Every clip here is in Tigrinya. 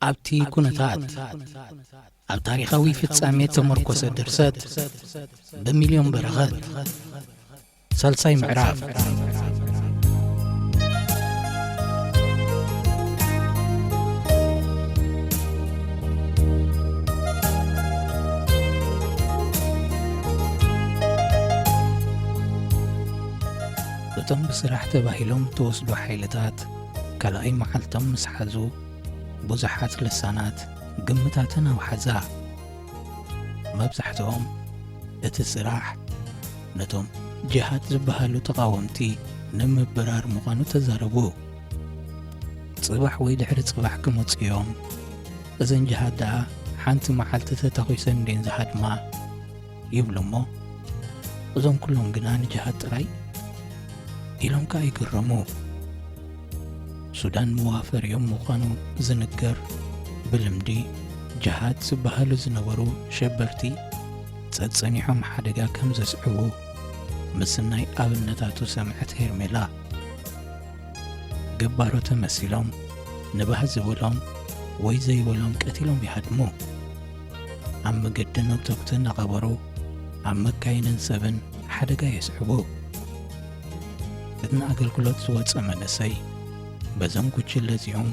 ኣብቲ ኩነታት ኣብ ታሪኻዊ ፍጻሜ ተመርኮሰ ድርሰት ብሚልዮን በረኸት። ሳልሳይ ምዕራፍ። እቶም ብስራሕ ተባሂሎም ተወስዱ ሓይልታት ካልኣይ መዓልቶም ምስ ሓዙ፣ ብዙሓት ልሳናት ግምታተን ኣውሓዛ። መብዛሕትኦም እቲ ስራሕ ነቶም ጅሃድ ዝበሃሉ ተቓወምቲ ንምብራር ምዃኑ ተዛረቡ። ጽባሕ ወይ ድሕሪ ጽባሕ ክመጹ እዮም። እዘን ጅሃድ ደኣ ሓንቲ መዓልቲ ተታኺሰን እንዴን ዝሃድማ ይብሉ እሞ፣ እዞም ኩሎም ግና ንጅሃድ ጥራይ ኢሎም ከኣ ይግረሙ። ሱዳን መዋፈሪኦም ምዃኑ ዝንገር ብልምዲ ጅሃድ ዝበሃሉ ዝነበሩ ሸበርቲ ጸጸኒሖም ሓደጋ ከም ዘስዕቡ ምስናይ ኣብነታቱ ሰምዐት ሄርሜላ። ገባሮ ተመሲሎም ንባህ ዝበሎም ወይ ዘይበሎም ቀቲሎም ይሃድሙ። ኣብ መገዲ ነተጉቲ እናቐበሩ ኣብ መካይንን ሰብን ሓደጋ የስዕቡ። እቲ ንኣገልግሎት ዝወጸ መንእሰይ በዞም ጉጅለ እዚኦም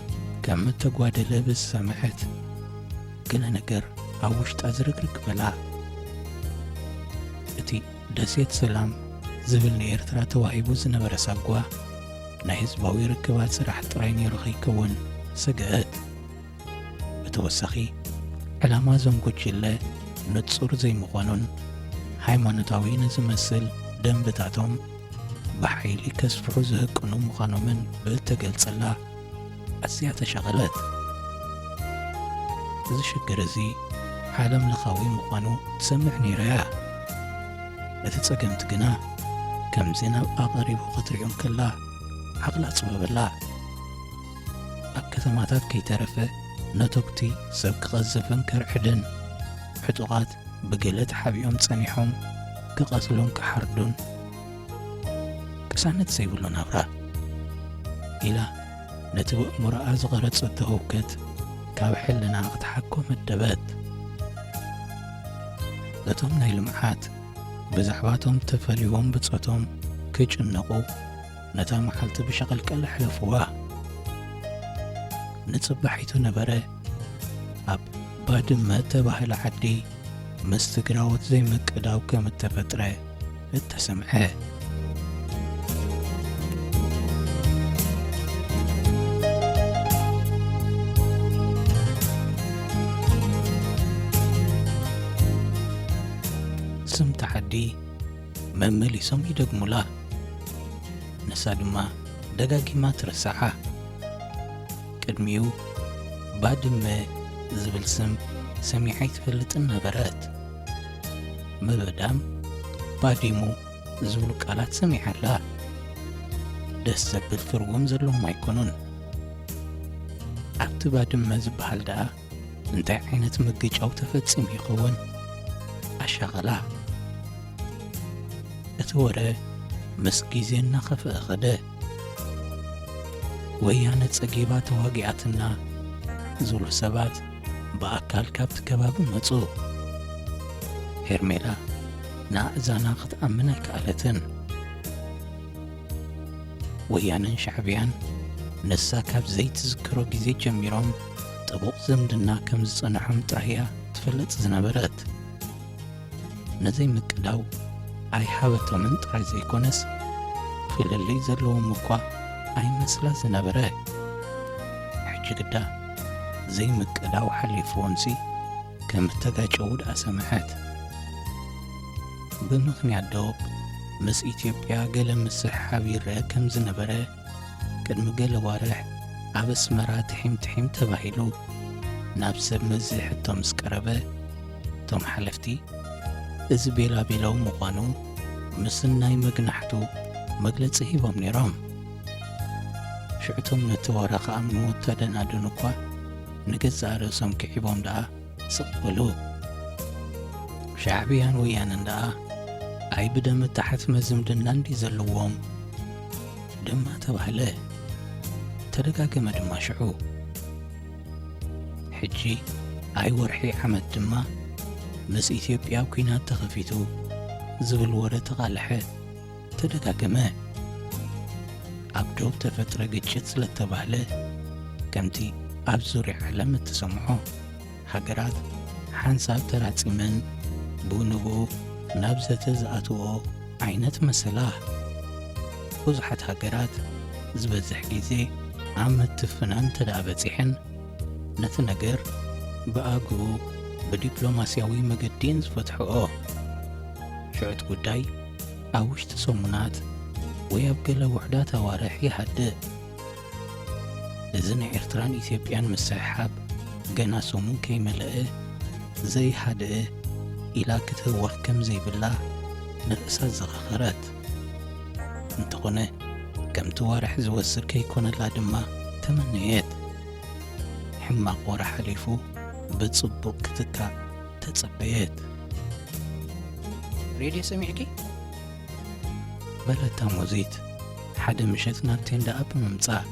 ከም እተጓደለ ብዝሰምዐት፣ ገለ ነገር ኣብ ውሽጣ ዝርግርግ በላ። እቲ ደሴት ሰላም ዝብል ንኤርትራ ተዋሂቡ ዝነበረ ሳጓ ናይ ህዝባዊ ርክባት ስራሕ ጥራይ ነይሩ ከይከውን ሰግአት። ብተወሳኺ፣ ዕላማ እዞም ጉጅለ ንጹር ዘይምዃኑን፣ ሃይማኖታዊ ንዝመስል ደንብታቶም ብሓይሊ ከስፍሑ ዝህቅኑ ምዃኖምን ብእተገልጸላ ኣዝያ ተሻቐለት። እዚ ሽግር እዚ ዓለም ለኻዊ ምዃኑ ትሰምዕ ነይራ እያ። እቲ ጸገምቲ ግና ከምዚ ናብኣ ቀሪቡ ክትሪኦ እንከላ ዓቕላ ጽበበላ። ኣብ ከተማታት ከይተረፈ ነተጉቲ ሰብ ክቐዝፍን ከርዕድን፣ ዕጡቓት ብገለ ተሓቢኦም ጸኒሖም ክቐትሉን ክሓርዱን፣ ቅሳነት ዘይብሉ ናብራ ኢላ ነቲ ብእምሮኣ ዝቐረጸቶ ህውከት ካብ ሕልና ክትሓኮ መደበት። እቶም ናይ ልምዓት ብዛዕባቶም ተፈሊዎም ብጾቶም ክጭነቑ ነታ መዓልቲ ብሸቐልቀል ኣሕለፍዋ። ንጽባሒቱ ነበረ ኣብ ባድመ እተባህለ ዓዲ ምስ ትግራዎት ዘይምቅዳው ከም እተፈጥረ እተሰምዐ። ስምቲ ዓዲ መመሊሶም ይደግሙላ። ንሳ ድማ ደጋጊማ ትርስዓ። ቅድሚኡ ባድመ ዝብል ስም ሰሚዓ ኣይትፈልጥን ነበረት። ምብዳም፣ ባዲሙ ዝብሉ ቃላት ሰሚዓ ኣላ። ደስ ዘብል ትርጉም ዘለዎም ኣይኮኑን። ኣብቲ ባድመ ዝበሃል ደኣ እንታይ ዓይነት ምግጫው ተፈጺሙ ይኸውን? ኣሻቐላ። እቲ ወረ ምስ ግዜ እናኸፍአ ኸደ። ወያነ ጸጊባ ተዋጊኣትና ዝብሉ ሰባት ብኣካል ካብቲ ከባቢ መጹ። ሄርሜላ ንኣእዛና ክትኣምን ኣይከኣለትን። ወያነን ሻዕብያን ንሳ ካብ ዘይትዝክሮ ግዜ ጀሚሮም ጥቡቕ ዝምድና ከም ዝጸንሖም ጥራይ እያ ትፈልጥ ዝነበረት። ነዘይ ምቅዳው ኣይሃበቶምን ጥራይ ዘይኮነስ፣ ፍልልይ ዘለዎም እኳ ኣይመስላ ዝነበረ። ሕጂ ግዳ ዘይምቅዳው ሓሊፍዎምሲ ከም እተጋጨዉ ደኣ ሰምዐት። ብምኽንያት ዶብ ምስ ኢትዮጵያ ገለ ምስሕሓብ ይረአ ከም ዝነበረ፣ ቅድሚ ገለ ዋርሕ ኣብ ኣስመራ ትሒም ትሒም ተባሂሉ ናብ ሰብ መዚ ሕቶ ምስ ቀረበ፣ እቶም ሓለፍቲ እዚ ቤላቤላዊ ምዃኑ ምስናይ መግናሕቱ መግለጺ ሂቦም ነይሮም። ሽዑ እቶም ነቲ ወረ ክኣምንዎ እተደናደኑ እኳ ንገዛእ ርእሶም ክዒቦም ደኣ ስቕ በሉ። ሻዕብያን ወያነን ደኣ ኣይ ብደም እተሓትመ ዝምድና እንዲ ዘለዎም ድማ ተባህለ። ተደጋገመ ድማ ሽዑ። ሕጂ ኣይ ወርሒ ዓመት ድማ ምስ ኢትዮጵያ ኲናት ተኸፊቱ ዝብል ወረ ተቓልሐ፣ ተደጋገመ። ኣብ ዶብ ተፈጥረ ግጭት ስለተባህለ፣ ከምቲ ኣብ ዙርያ ዓለም እትሰምዖ፣ ሃገራት ሓንሳብ ተራጺመን ብኡ ንብኡ ናብ ዘተ ዝኣትዎ ዓይነት መሰላ። ብዙሓት ሃገራት ዝበዝሕ ግዜ ኣብ ምትፍናን እንተ ደኣ በጺሐን፣ ነቲ ነገር ብኣግኡ ብዲፕሎማስያዊ መገዲ እየን ዝፈትሕኦ። ሽዑ እቲ ጉዳይ ኣብ ውሽጢ ሰሙናት ወይ ኣብ ገለ ውሑዳት ኣዋርሕ ይሃድእ። እዚ ናይ ኤርትራን ኢትዮጵያን ምስሕሓብ ገና ሰሙን ከይመለአ ዘይሃደአ ኢላ ክትህወኽ ከም ዘይብላ ንርእሳ ዘኻኸረት። እንተኾነ፣ ከምቲ ዋርሕ ዝወስድ ከይኮነላ ድማ ተመነየት። ሕማቕ ወረ ሓሊፉ ብጽቡቕ ክትካእ ተጸበየት። ሬድዮ ሰሚዕኪ? በለታ ሞዚት ሓደ ምሸት ናብ ቴንዳኣ ብምምጻእ።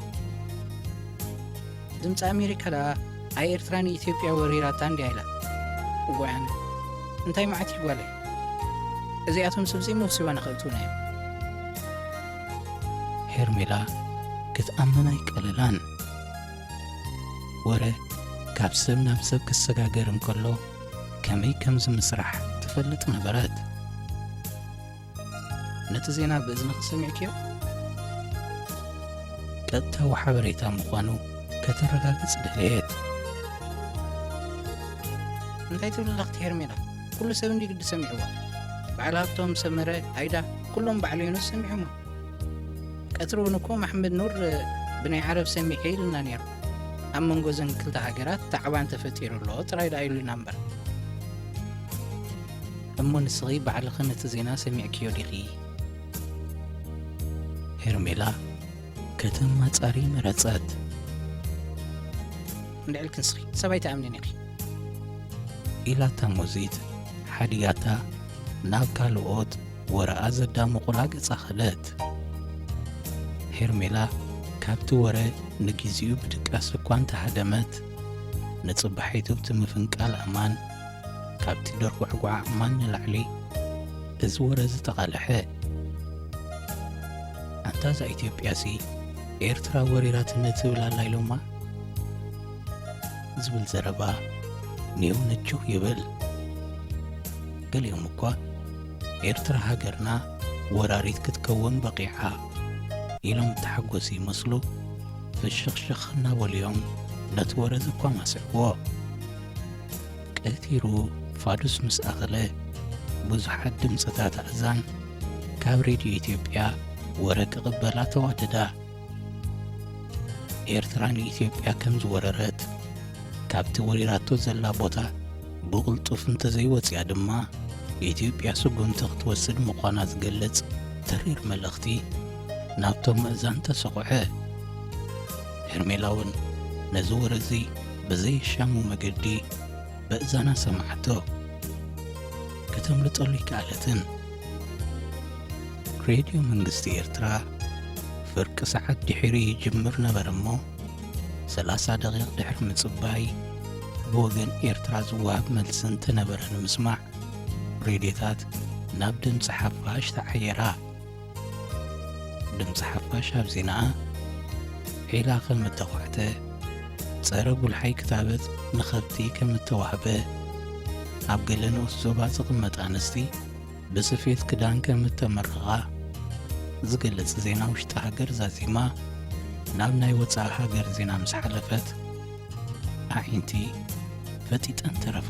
ድምፂ ኣሜሪካ ደኣ ኣይ ኤርትራ ንኢትዮጵያ ወሪራታ እንድያ ኢላ። እዋይ ኣነ። እንታይ መዓት እዩ ጓለይ? እዚኣቶም ሰብ ዘይመውሲባና ከእትዉና እዮም። ሄርሜላ ክትኣምን ኣይቀለላን። ወረ ካብ ሰብ ናብ ሰብ ክሰጋገር እንከሎ ከመይ ከም ዝምስራሕ ትፈልጥ ነበረት። ነቲ ዜና ብእዝንኺ ሰሚዕክዮ? ቀጥታዊ ሓበሬታ ምዃኑ ከተረጋግጽ ደለየት። እንታይ ትብሊ ኣለኽቲ ሄርሜላ? ኩሉ ሰብ እንዲ ግዲ ሰሚዕዎ። በዓል ሃብቶም፣ ሰመረ፣ ኣይዳ፣ ኩሎም በዓል ዮኑስ ሰሚዖሞ። ቀትሪ እውን እኮ መሓመድ ኑር ብናይ ዓረብ ሰሚዐ ኢሉና ነይሩ። ኣብ መንጎ እዘን ክልተ ሃገራት ታዕባን ተፈጢሩ ኣሎ ጥራይ ደኣ ኢሉና እምበር። እሞ ንስኺ ባዕልኺ ነቲ ዜና ሰሚዕክዮ ዲኺ? ሄርሜላ ከተማጻሪ መረጸት። እንድዕልኪ ንስኺ ሰብ ኣይትኣምንን ኢኺ። ኢላታ ሞዚት ሓዲጋታ ናብ ካልኦት ወረኣ ዘዳመቑላ ገጻ ከደት። ሄርሜላ ካብቲ ወረ ንግዜኡ ብድቃስ እኳ እንተሃደመት፣ ንጽባሒቱ እቲ ምፍንቃል ኣማን፣ ካብቲ ደርጓዕጓዕ ኣማን ንላዕሊ እዚ ወረ ዝተቓልሐ። ኣንታ እዛ ኢትዮጵያሲ ኤርትራ ወሪራትኒ ትብል ኣላ ኢሎማ? ዝብል ዘረባ ኔው ነችው ይብል። ገሊኦም እኳ ኤርትራ ሃገርና ወራሪት ክትከውን በቒዓ ኢሎም እተሓጎሱ ይመስሉ፣ ፍሽኽሽኽ እናበሉ እዮም ነቲ ወረ ዘኳማስዕዎ። ቀቲሩ ፋዱስ ምስ ኣኸለ፣ ብዙሓት ድምጽታት ኣእዛን ካብ ሬድዮ ኢትዮጵያ ወረ ክቕበላ ተዋደዳ። ኤርትራ ንኢትዮጵያ ከም ዝወረረት፣ ካብቲ ወሪራቶ ዘላ ቦታ ብቕልጡፍ እንተዘይወጺኣ ድማ፣ ኢትዮጵያ ስጉምቲ ክትወስድ ምዃና ዝገልጽ ተሪር መልእኽቲ ናብቶም ኣእዛን ተሰኹዐ። ሄርሜላ እውን ነዚ ወረ እዚ ብዘየሻሙ መገዲ በእዛና ሰማዓቶ። ከተምልጠሉ ኣይከኣለትን። ሬድዮ መንግስቲ ኤርትራ ፍርቂ ሰዓት ድሒሩ ይጅምር ነበረ እሞ፣ ሰላሳ ደቂቕ ድሕሪ ምጽባይ፣ ብወገን ኤርትራ ዝወሃብ መልሲ እንተነበረ ንምስማዕ፣ ሬድዮታት ናብ ድምጺ ሓፋሽ ተዓየራ። ድምጺ ሓፋሽ ኣብ ዜናኣ፣ ዒላ ከም እተዃዕተ፣ ጸረ ጉልሓይ ክታበት ንኸብቲ ከም እተዋህበ፣ ኣብ ገለ ንኡስ ዞባ ዝቕመጣ ኣንስቲ ብስፌት ክዳን ከም እተመረቓ ዝገልጽ ዜና ውሽጢ ሃገር ዛዚማ፣ ናብ ናይ ወጻኢ ሃገር ዜና ምስ ሓለፈት፣ ኣዒንቲ ፈጢጠን ተረፋ።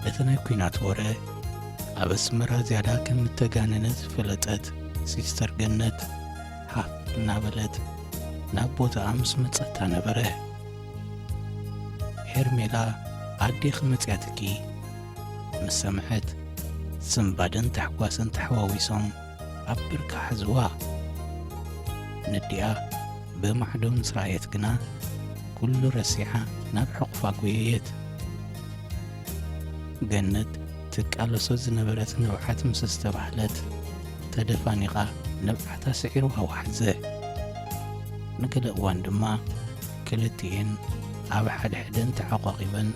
እቲ ናይ ኲናት ወረ ኣብ ኣስመራ ዝያዳ ከም እተጋነነ ዝፈለጠት ሲስተር ገነት፣ ሃፍ እናበለት ናብ ቦታኣ ምስ መጸታ ነበረ። ሄርሜላ ኣዴኺ መጺኣትኪ ምስ ሰምዐት፣ ስንባደን ታሕጓስን ተሓዋዊሶም ኣብ ብርካ ሓዝዋ። ነዲኣ ብማዕዶ ምስ ረኣየት ግና፣ ኩሉ ረሲዓ ናብ ሕቑፋ ጎየየት። ገነት ትቃለሶ ዝነበረት ንብዓት ምስ ኣስተባህለት፣ ተደፋኒቓ ንብዓታ ስዒርዋ ወሓዘ። ንገለ እዋን ድማ ክልቲኤን ኣብ ሓድሕደን ተዓቋቒበን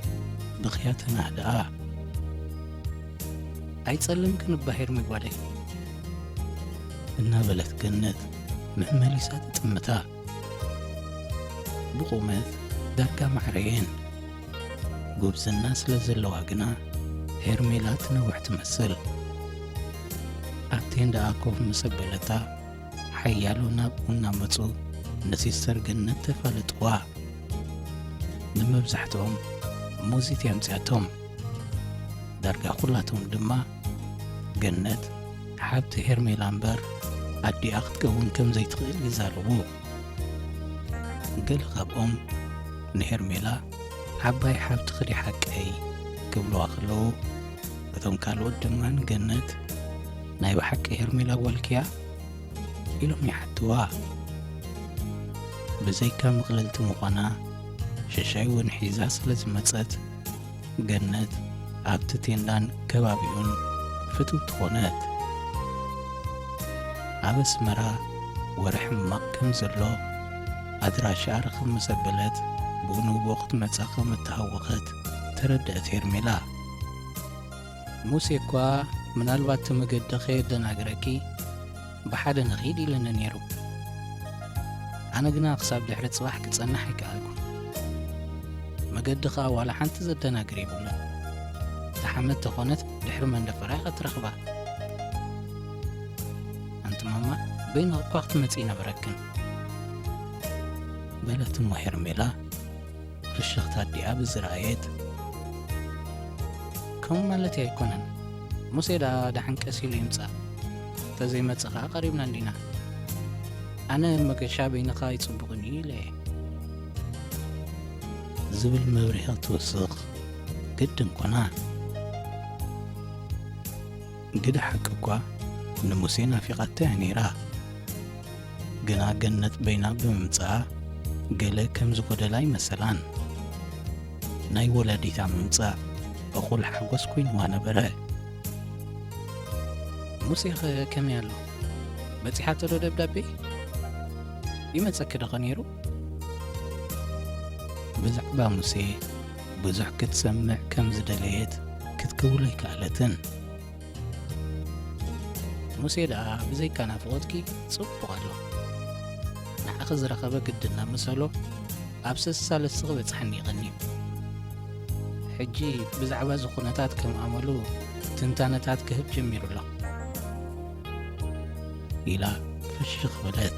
ብኽያ ተናህድኣ። "ኣይጸልምክን እባ ሄርሚ ጓለይ?" እናበለት ገነት መመሊሳ ትጥምታ። ብቑመት ዳርጋ ማዕረየን። ጉብዝና ስለ ዘለዋ ግና ሄርሜላ ትነውሕ ትመስል። ኣብ ቴንዳኣ ኮፍ ምስ ኣበለታ፣ ሓያሎ ናብኡ እናመጹ ንሲስተር ገነት ተፋለጥዋ። ንመብዛሕትኦም ሙዚት የምጽኣቶም። ዳርጋ ኩላቶም ድማ ገነት ሓብቲ ሄርሜላ እምበር ኣዲኣ ክትከውን ከም ዘይትኽእል ይዛረቡ። ገለ ካብኦም ንሄርሜላ ዓባይ ሓብትኺ ድያ ሓቀይ ክብልዋ ከለዉ፣ እቶም ካልኦት ድማ ንገነት ናይ ብሓቂ ሄርሜላ ጓልኪያ ኢሎም ይሓትዋ። ብዘይካ መቕለልቲ ምዃና ሽሻይ እውን ሒዛ ስለ ዝመጸት፣ ገነት ኣብቲ ቴንዳን ከባቢኡን ፍትውቲ ኾነት። ኣብ ኣስመራ ወረ ሕማቕ ከም ዘሎ ኣድራሻኣ ርኽብ ምስ ኣበለት፣ ብኡ ንብኡ ክትመጽእ ከም እተሃወኸት ተረድአት ሄርሜላ። ሙሴ እኳ ምናልባት እቲ መገዲ ከየደናግረኪ ብሓደ ንኺድ ኢሉኒ ነይሩ። ኣነ ግና ክሳብ ድሕሪ ጽባሕ ክጸንሕ ኣይከኣልኩን። መገዲ ኸኣ ዋላ ሓንቲ ዘደናግር የብሉን። እታ ሓመድ ተኾነት ድሕሪ መንደፈራ ኢኻ ትረኽባ። ኣንቲ ማማ፣ በይንኺ እኳ ክትመጺ ይነበረክን። በለት እሞ ሄርሜላ ፍሽኽታ ኣዲኣ ብዝረኣየት፣ ከምኡ ማለተይ ኣይኮነን። ሙሴ ደኣ ደሓን ቀስ ኢሉ ይምጻእ። እንተዘይመጸ ኸኣ ቀሪብና እንዲና። ኣነ መገሻ በይንኻ ኣይጽቡቕን እዩ ኢለ እየ። ዝብል መብርሂ ክትውስኽ ግድን ኮና። ግደ ሓቂ እኳ ንሙሴ ናፊቓቶ እያ ነይራ። ግና ገነት በይና ብምምጽኣ ገለ ከም ዝጎደላ ኣይመሰላን። ናይ ወላዲታ ምምጻእ እኹል ሓጎስ ኮይንዋ ነበረ። "ሙሴ ኸ ከመይ ኣሎ? በጺሓቶ ዶ ደብዳቤ? ይመጸኪ ዶ ኸ ነይሩ?" ብዛዕባ ሙሴ ብዙሕ ክትሰምዕ ከም ዝደለየት ክትክውል ኣይከኣለትን። "ሙሴ ደኣ ብዘይካ ናፍቖትኪ ጽቡቕ ኣሎ። ንዓኺ ዝረኸበ ግድን እናመሰሎ ኣብ ሰሳለስቲ ክበጽሓኒ ይቐንዩ። ሕጂ ብዛዕባ እዚ ኩነታት ከም ኣመሉ ትንታነታት ክህብ ጀሚሩ ኣሎ" ኢላ ፍሽኽ በለት።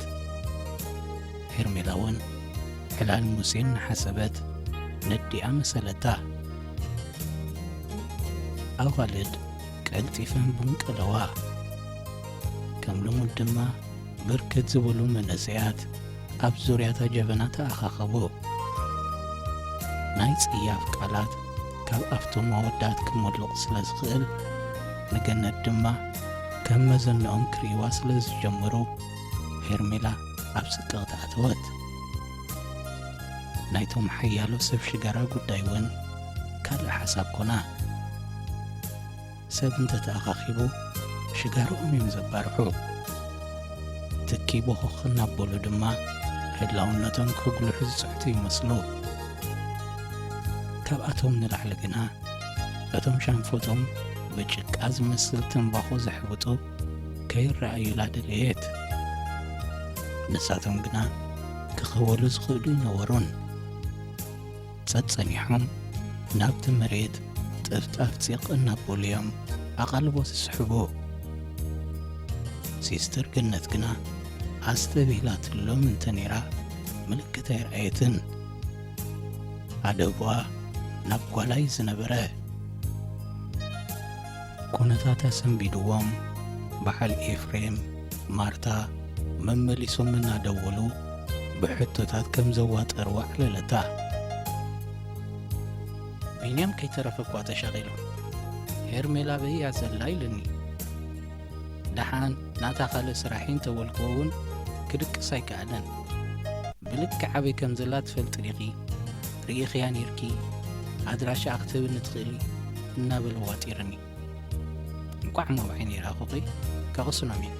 ሄርሜላ እውን ዕላል ሙሴ እናሓሰበት ነዲኣ መሰለታ። ኣዋልድ ቀልጢፈን ቡን ቀለዋ። ከም ልሙድ ድማ ብርክት ዝበሉ መንእሰያት ኣብ ዙርያታ ጀበና ተኣኻኸቡ። ናይ ጽያፍ ቃላት ካብ ኣፍቶም ኣወዳት ክመልቕ ስለ ዝኽእል፣ ንገነት ድማ ከም መዘንኦም ክርእይዋ ስለ ዝጀመሩ፣ ሄርሜላ ኣብ ጽቅቕቲ ኣተወት። ናይቶም ሓያሎ ሰብ ሽጋራ ጉዳይ እውን ካልእ ሓሳብ ኮና። ሰብ እንተተኣኻኺቡ ሽጋርኦም እዮም ዘባርሑ። ትኪ ቦኸኽ እናበሉ ድማ ህላውነቶም ከጉልሑ ዝጽሕቱ ይመስሉ። ካብኣቶም ንላዕሊ ግና እቶም ሻንፎቶም ብጭቃ ዝመስል ትንባኾ ዘሕብጡ ከይረኣዩላ ደለየት። ንሳቶም ግና ክኸወሉ ዝኽእሉ ኣይነበሩን። ጸጸኒሖም ናብቲ መሬት ጥፍጣፍ ጺቕ እናበሉ እዮም ኣቓልቦ ዝስሕቡ። ሲስተር ገነት ግና ኣስተብሂላትሎም እንተ ነይራ ምልክት ኣይረኣየትን። ኣደብዋ ናብ ጓላ እዩ ዝነበረ። ኩነታት ኣሰንቢድዎም፣ በዓል ኤፍሬም፣ ማርታ መመሊሶም እናደወሉ ብሕቶታት ከም ዘዋጠርዋ ኣዕለለታ። ቢንያም ከይተረፈ እኳ ተሻቒሉ። ሄርሜላ በይ እያ ዘላ ኢሉኒ። ደሓን ናታ ካልእ ስራሕይ እንተበልክዎ እውን ክድቅስ ኣይከኣለን። ብልክዕ ኣበይ ከም ዘላ ትፈልጢ ዲኺ? ርኢኽያ ኔርኪ? ኣድራሻኣ ክትህብኒ ትኽእሊ? እናበለ ዋጢርኒ። እንቋዕ እሞ ብዓይነይ ረኣኹኺ፣ ከቕስኖም እየ።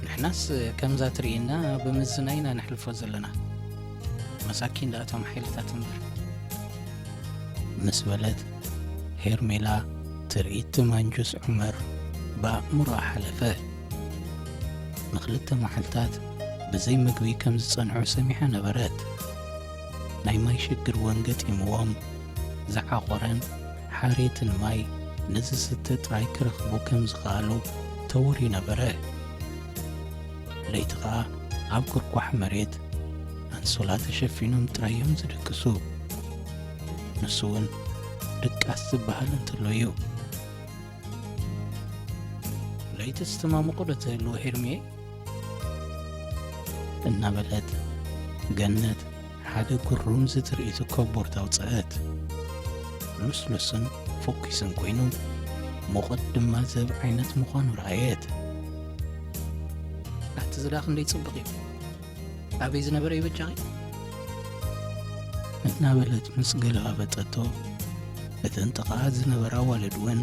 ንሕናስ ከምዛ ትርእየና ብምዝናይ ኢና ነሕልፎ ዘለና። መሳኪን ደኣ እቶም ሓይልታት እምበር። ምስ በለት፣ ሄርሜላ ትርኢት ትማንጁስ ዑመር ብኣእምሮኣ ሓለፈ። ንኽልተ መዓልታት ብዘይ ምግቢ ከም ዝጸንሑ ሰሚዓ ነበረት። ናይ ማይ ሽግር እውን ገጢምዎም፣ ዝዓቖረን ሓሬትን ማይ ንዝስተ ጥራይ ክረኽቡ ከም ዝኸኣሉ ተወርዩ ነበረ። ለይቲ ኸኣ ኣብ ኩርኳሕ መሬት ኣንሶላ ተሸፊኖም ጥራይ እዮም ዝድቅሱ። ንሱ እውን ድቃስ ዝበሃል እንተሎ እዩ። ለይትስ ትማሙቑ ዶ ትህልዉ ሄርሜ? እናበለት ገነት ሓደ ግሩም ዝትርኢት ኮቦርታ ኣውጸአት። ልስሉስን ፎኪስን ኮይኑ፣ ሙቐት ድማ ዝህብ ዓይነት ምዃኑ ረኣየት። ኣቲ ዝዳ ክንደይ ጽቡቕ እዩ። ኣበይ ዝነበረ ይበጃኺ? እናበለት ምስ ገለባበጠቶ፣ እተን ጥቓኣ ዝነበራ ኣዋልድ እውን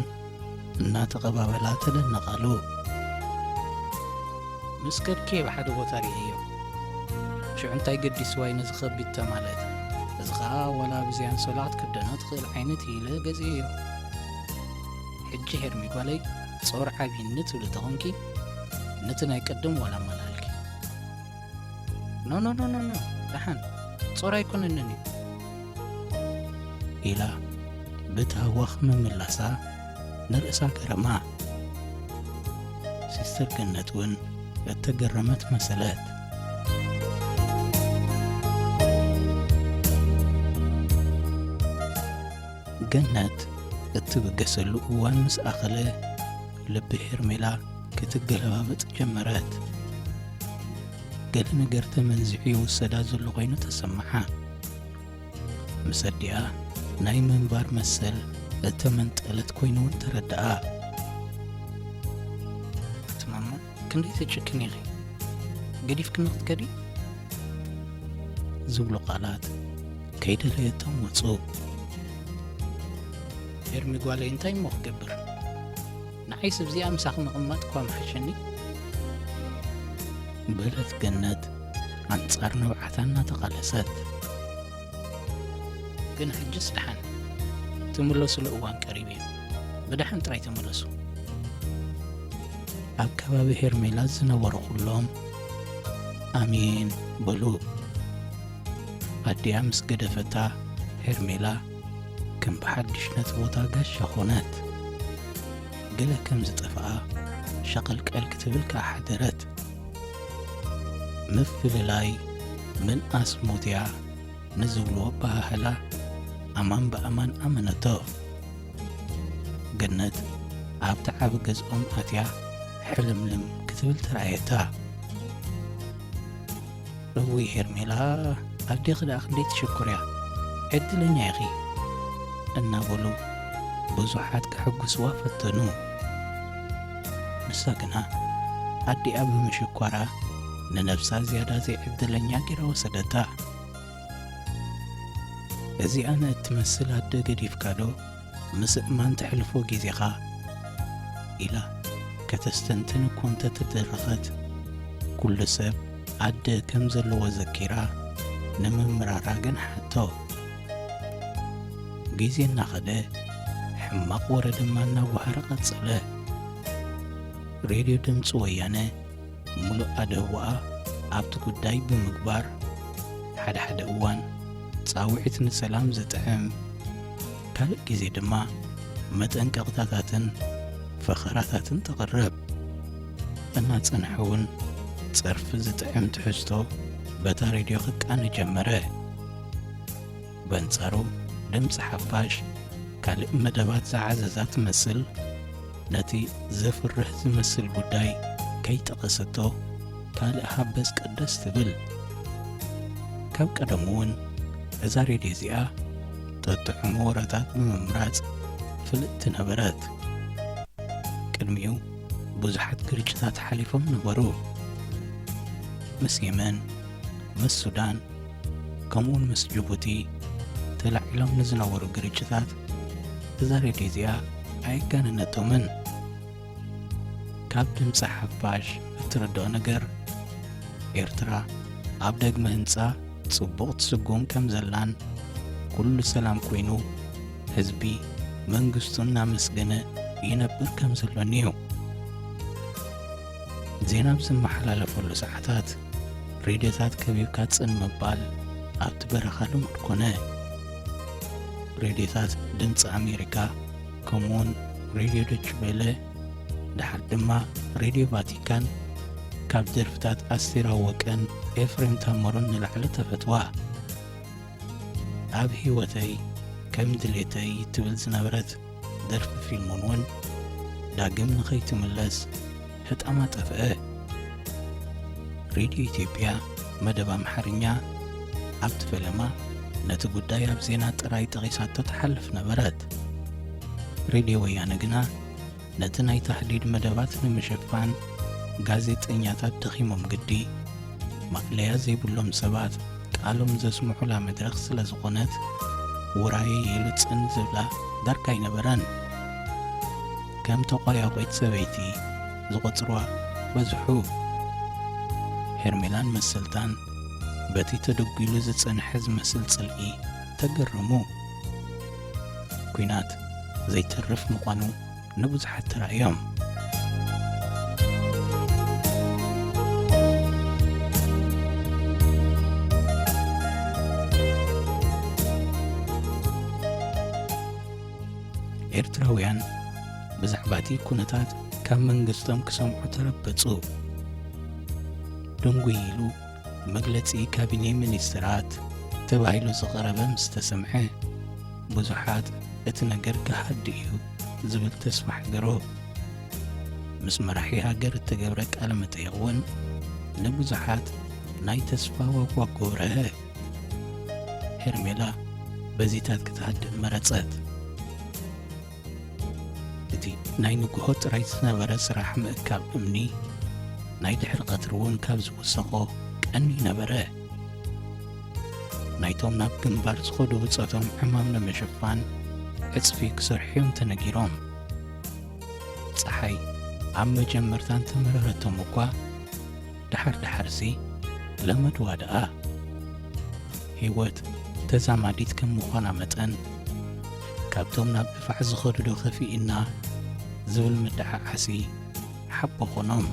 እናተቐባበላ ተደነቓሉ። ምስ ከድኪ ብሓደ ቦታ ርእየዮ። ሽዑ እንታይ ገዲስዋይ ነዚ ከቢድ ተማልእት? እዚ ኸኣ ዋላ ብዘይ ኣንሶላ ክትክደኖ ትኽእል ዓይነት እዩ ኢለ ገዚኤዮ። ሕጂ ሄርሚ ጓለይ ጾር ዓቢኒ ትብሊ ተኾንኪ፣ ነቲ ናይ ቅድም ዋላ ኣመላልኪ። ኖ፣ ኖ፣ ኖ፣ ኖ፣ ኖ፣ ደሓን ጾር ኣይኮነንን እዩ። ኢላ ብታህዋኽ ምምላሳ ንርእሳ ገረማ። ሲስተር ገነት እውን እተገረመት መሰለት። ገነት እትብገሰሉ እዋን ምስ ኣኸለ፣ ልቢ ሄርሜላ ክትገለባበጥ ጀመረት። ገለ ነገር ተመንዚዑ ይውሰዳ ዘሎ ኮይኑ ተሰምዓ። ምስ ኣዲኣ ናይ ምንባር መሰል እተመንጠለት ኮይኑ እውን ተረድኣ። ኣቲ ማማ፣ ክንደይ ትጭክኒ ኢኺ? ገዲፍክኒ ክትከዲ? ዝብሉ ቃላት ከይደለየቶም ወጹ። ሄርሚ ጓለይ፣ እንታይ እሞ ክገብር? ንዓይስ ኣብዚኣ ምሳኺ ምቕማጥ እኳ ምሓሸኒ። በለት ገነት ኣንጻር ንብዓታ እናተቓለሰት። ግን ሕጅስ ደሓን ትምለሱሉ እዋን ቀሪቡ እዩ። ብደሓን ጥራይ ተመለሱ። ኣብ ከባቢ ሄርሜላ ዝነበሩ ኩሎም ኣሜን በሉ። ኣዲኣ ምስ ገደፈታ ሄርሜላ ከም ብሓድሽ ነቲ ቦታ ጋሻ ኾነት። ገለ ከም ዝጠፍኣ ሸቐልቀል ክትብል ከኣ ሓደረት። ምፍልላይ ምንኣስ ሞት እያ ንዝብልዎ ኣበሃህላ ኣማን ብኣማን ኣመነቶ። ገነት ኣብቲ ዓቢ ገዝኦም ኣትያ ሕልምልም ክትብል ተራእየታ። እውይ ሄርሜላ፣ ኣዴኺ ደኣ ክንደይ ትሽኩር እያ፣ ዕድለኛ ኢኺ እናበሉ ብዙሓት ከሐጉስዋ ፈተኑ። ንሳ ግና ኣዲኣ ብምሽኳራ ንነብሳ ዝያዳ ዘይዕድለኛ ገይራ ወሰደታ። እዚኣ ንእትመስል ኣደ ገዲፍካ ዶ ምስ እማን ተሕልፎ ግዜኻ? ኢላ ከተስተንትን እኮ እንተተደረኸት፣ ኩሉ ሰብ ኣደ ከም ዘለዎ ዘኪራ ንምምራራ ግን ሓቶ። ግዜ እናኸደ፣ ሕማቕ ወረ ድማ እናጓሃረ ቀጸለ። ሬድዮ ድምፂ ወያነ ምሉእ ኣድህቦኣ ኣብቲ ጉዳይ ብምግባር፣ ሓደ ሓደ እዋን ጻውዒት ንሰላም ዝጥዕም፣ ካልእ ግዜ ድማ መጠንቀቕታታትን ፈኸራታትን ተቕርብ። እናጸንሐ እውን ጸርፊ ዝጥዕም ትሕዝቶ በታ ሬድዮ ክቃነ ጀመረ። በንጻሩ ድምጺ ሓፋሽ ካልእ መደባት ዝዓዘዛ ትመስል፣ ነቲ ዘፍርህ ዝመስል ጉዳይ ከይጠቐሰቶ ካልእ ሃበስ ቀደስ ትብል። ካብ ቀደሙ እውን እዛ ሬድዮ እዚኣ ጥጥዑም ወረታት ብምምራጽ ፍልጥቲ ነበረት። ቅድሚኡ ብዙሓት ግርጭታት ሓሊፎም ነበሩ። ምስ የመን፣ ምስ ሱዳን፣ ከምኡውን ምስ ጅቡቲ ተላዒሎም ንዝነበሩ ግርጭታት እዛ ሬድዮ እዚኣ ኣየጋነነቶምን። ካብ ድምፂ ሓፋሽ እትርድኦ ነገር፣ ኤርትራ ኣብ ደግመ ህንፃ ጽቡቕ ትስጉም ከም ዘላን፣ ኩሉ ሰላም ኮይኑ ህዝቢ መንግስቱ እናመስገነ ይነብር ከም ዘሎን እዩ። ዜና ኣብ ዝመሓላለፈሉ ሰዓታት ሬድዮታት ከቢብካ ጽን ምባል ኣብቲ በረኻ ልሙድ ኮነ። ሬድዮታት ድምፂ ኣሜሪካ ከምኡውን ሬድዮ ዶች ቬለ፣ ደሓር ድማ ሬድዮ ቫቲካን ካብ ደርፍታት ኣስቴር ኣወቀን ኤፍሬም ታምሩን ንላዕሊ ተፈትዋ። ኣብ ህይወተይ ከም ድሌተይ ትብል ዝነበረት ደርፊ ፊልሞን እውን ዳግም ንኸይትምለስ ህጣማ ጠፍአ። ሬድዮ ኢትዮጵያ መደብ ኣምሓርኛ ኣብቲ ፈለማ ነቲ ጉዳይ ኣብ ዜና ጥራይ ጠቒሳቶ ትሓልፍ ነበረት። ሬድዮ ወያነ ግና ነቲ ናይ ታህዲድ መደባት ንምሽፋን ጋዜጠኛታት ደኺሞም ግዲ ማእለያ ዘይብሎም ሰባት ቃሎም ዘስምዑላ መድረኽ ስለ ዝኾነት፣ ውራየይ ኢሉ ጽን ዝብላ ዳርጋ ኣይነበረን። ከም ተቋያቖይት ሰበይቲ ዝቖጽርዋ በዝሑ። ሄርሜላን መሰልታን በቲ ተደጒሉ ዝጸንሐ ዝመስል ጽልኢ ተገረሙ። ኲናት ዘይተርፍ ምዃኑ ንብዙሓት ተራእዮም። ኤርትራውያን ብዛዕባ እቲ ኩነታት ካብ መንግስቶም ክሰምዑ ተረበጹ። ድንጉይ ኢሉ መግለጺ ካቢኔ ሚኒስትራት ተባሂሉ ዝቐረበ ምስ ተሰምዐ፣ ብዙሓት እቲ ነገር ክሃድእ እዩ ዝብል ተስፋ ሓደሮ። ምስ መራሒ ሃገር እተገብረ ቃለ መጠይቕ እውን ንብዙሓት ናይ ተስፋ ዋጓ ጎብረሀ። ሄርሜላ በዚታት ክትሃድእ መረጸት። እቲ ናይ ንግሆ ጥራይ ዝነበረ ስራሕ ምእካብ እምኒ፣ ናይ ድሕሪ ቀትሪ እውን ካብ ዝውሰኾ ቀንዩ ነበረ። ናይቶም ናብ ግንባር ዝኸዱ ብጾቶም ዕማም ንምሽፋን ዕጽፊ ክሰርሑ እዮም ተነጊሮም። ጸሓይ ኣብ መጀመርታ እንተመረረቶም እኳ፣ ደሓር ደሓርሲ ለመድዋ ደኣ። ህይወት ተዛማዲት ከም ምዃና መጠን፣ ካብቶም ናብ ድፋዕ ዝኸዱ ዶ ከፊእና ዝብል ምድዓዓሲ ሓቦ ኾኖም።